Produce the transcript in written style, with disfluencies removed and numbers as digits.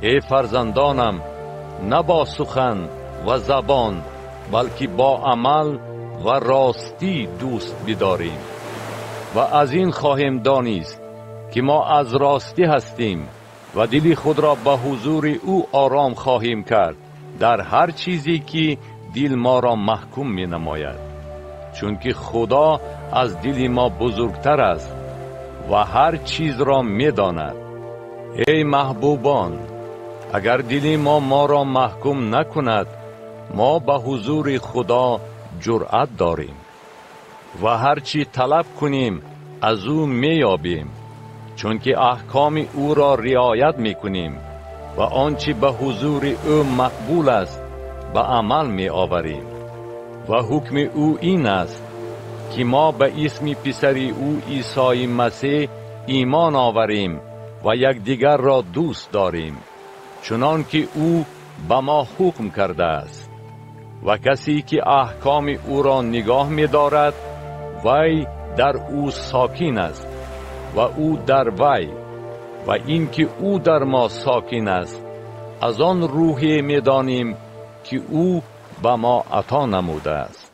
Эй фарзандонам, на бо сухан ва забон, балки бо амал ва ростӣ дӯст бидорем. Ва аз ин хоҳем донист ки мо аз ростӣ ҳастем ва дили худро ба ҳузури ӯ ором хоҳем кард дар ҳар чизе ки дил моро маҳкум менамояд, чунки Худо аз дили мо бузургтар аст ва ҳар чизро медонад. Эй маҳбубон, агар дили мо моро маҳкум накунад, мо ба ҳузури Худо ҷуръат дорем ва ҳар чӣ талаб кунем аз ӯ меёбем, чунки аҳкоми ӯро риоят мекунем ва он чӣ ба ҳузури ӯ мақбул аст ба амал меоварем. Ва ҳукми ӯ ин аст ки мо ба исми писари ӯ Исои Масеҳ имон оварем ва якдигарро дӯст дорем, чунон ки ӯ ба мо ҳукм кардааст. Ва касе ки аҳкоми ӯро нигоҳ медорад, вай дар ӯ сокин аст ва ӯ дар вай. Ва ин ки ӯ дар мо сокин аст, аз он рӯҳе медонем ки ӯ ба мо ато намудааст.